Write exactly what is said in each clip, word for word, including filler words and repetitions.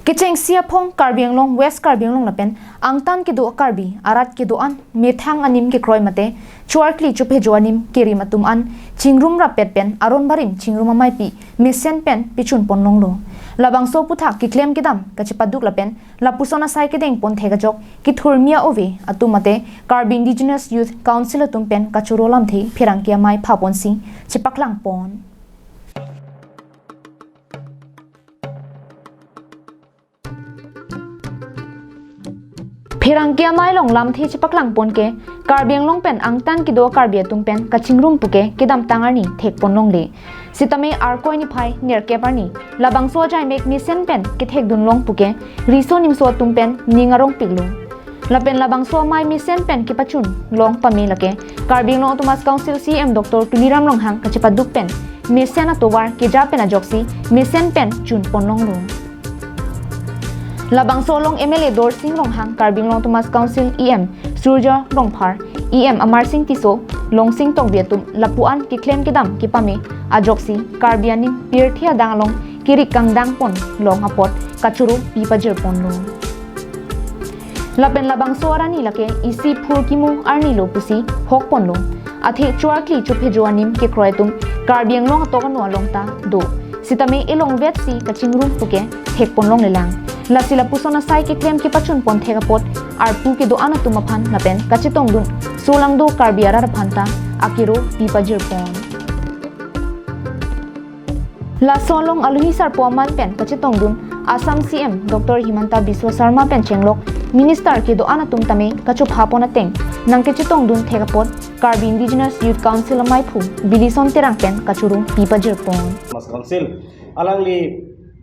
Kechengsi aphong Karbi Anglong, West Karbi Anglong lapen angtan kedo Karbi arat kedo-an methang anim kekroi mate choarkli chophejo anim kerim atum an chingrum rapet pen aron barim chingrum amaipi mesen pen pichun ponlonglo. Labangso aphuthak keklem kedam kachepaduk lapen lapuson asai kedeng ponthek ajok kethurmi a-ove atum mate Karbi Indigenous Youth Council atum pen kachoro lamthe pherangke amei phaponsi chepaklang pon. Pherangke amei along lamthe chepaklang pon ke Karbi Anglong pen angtan kedo Karbi atum pen kachingrum puke kedamtang arni thek ponlongle. Sitame Arkoi niphai nerkep arni labangso ajaimek mesen pen kethekdun long puke riso nimso atum pen ning arongpiklo. Lapen labangso amei mesen pen kepachun long pame lake Karbi Anglong Autonomous Council C E M Doctor Tuliram Ronghang kachepaduk pen mesen atovar keja pen ajoksi mesen pen chun ponlonglo. Labangso along M L A Dorsing Ronghang, Karbi Anglong Autonomous Council E M Surjya Rongphar, E M Amarsing Tisso, Longsing Tokbi atum lapu-an keklem kedam kepame ajoksi Karbi aning pirthe adang along kerik kangdang pon long apot kachoro pi pajir ponlo. Lapen labangso arni lake isi phurkimo arni lo pusi hok ponlo. Athe choarkli chophejo anim kekroi atum Karbi Anglong atok ano along ta do. Sitame elongvetsi kachingrum puke thek ponlonglelang. Lasi lapuson asai keklem kepachun ponthek apot arpu kedo-an atum aphan lapen kachetongdun solangdo Karbi arat aphan ta akero pi pajir pon. Laso along alohi sarpo aman pen kachetongdun Assam C M Doctor Himanta Biswa Sarma pen chenglok minister kedo-an atum tame kachopha pon ateng nangkechetongdun thek apot Karbi Indigenous Youth Council ameiphu Bilison Terang pen kachoro pi pajir pon. Autonomous Council alangli,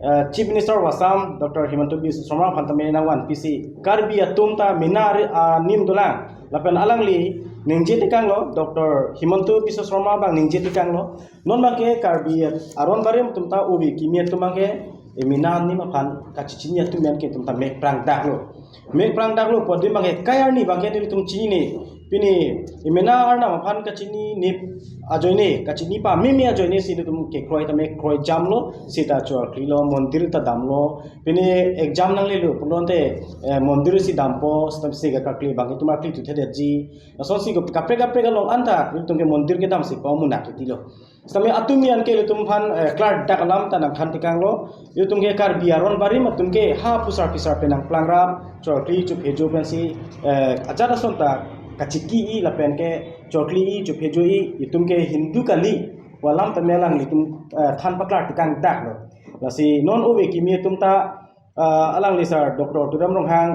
eh, Chief Minister of Assam Doctor Himanta Biswa Sarma aphan tame nangvanpisi Karbi atum ta mena ari, ah, anim dolang lapen alangli ningje tekanglo, Doctor Himanta Biswa Sarma abang ningje tekanglo. Non abangke Karbi aron barim atum ta ove kimi atum abangke emena anim aphan kachechini atum an ke atum ta mek prangdaklo. Mek prangdaklo pu adim abangke kai arni abangke nelitum chinine. Pini emena arnam aphan kachinine ajoine, kachini pameme ajoine si nelitum kekroi tame kroijamlo, seta choarklilo, mondir ta damlo. Pini exam nanglelo pulote, eh, mondir si dampo, seta si ke karkli abang itum arkli thuthedetji. Lasonsi ko kaprek kaprek along anta nelitum ke mondir kedam si pamunak titilo. Sitame atum an ke ilitum aphan, eh, klardak alam ta nangthan tekanglo. Ilitum ke Karbi aron barim atum ke ha phusar phisar pen nangplangrap, choarkli chophejo pensi, eh, ajat ason ta kachiki-i lapen ke choarkli-i chophejo-i, itum ke Hindu kali pu alam tame alanglitum, eh, than paklar tekangdaklo. Lasi non ove kimi atum ta ah, alangli sar Doctor Tuliram Ronghang,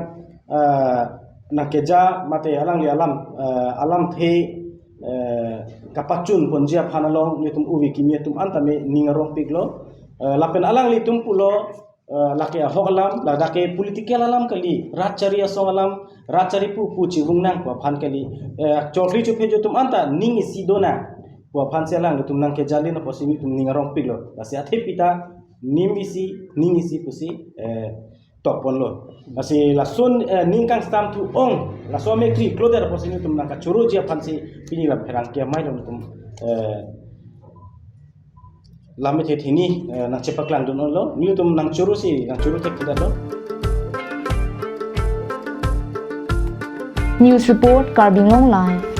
ah, nangkeja mate alangli alam, ah, alamthe, eh, kapachun ponji aphan along nelitum ove kimi atum an tame ning arongpiklo. Eh, lapen alanglitum pulo, eh, lake ahok alam, ladak ke political alam kali, rat chari asong alam, rat chari pu pu chivung nang pu aphan kali. Eh, choarkli chophejo atum anta ning isi donang pu aphansi alanglitum nangkejalin apotsi nelitum ning arongpiklo. Lasi athe pita ning isi, ning isi pusi, eh, tok ponlo. Lasi lason, eh, ning kangsam thu-ong, laso amekri kloder apotsi nelitum nangkachoroji aphansi pini la pherangke amei along nelitum, eh, lam methe thini, eh, nangchepaklangdun-olo, nelitum nangchorosi, nangchoro thekthedetlo. News report, Karbi Anglong Live.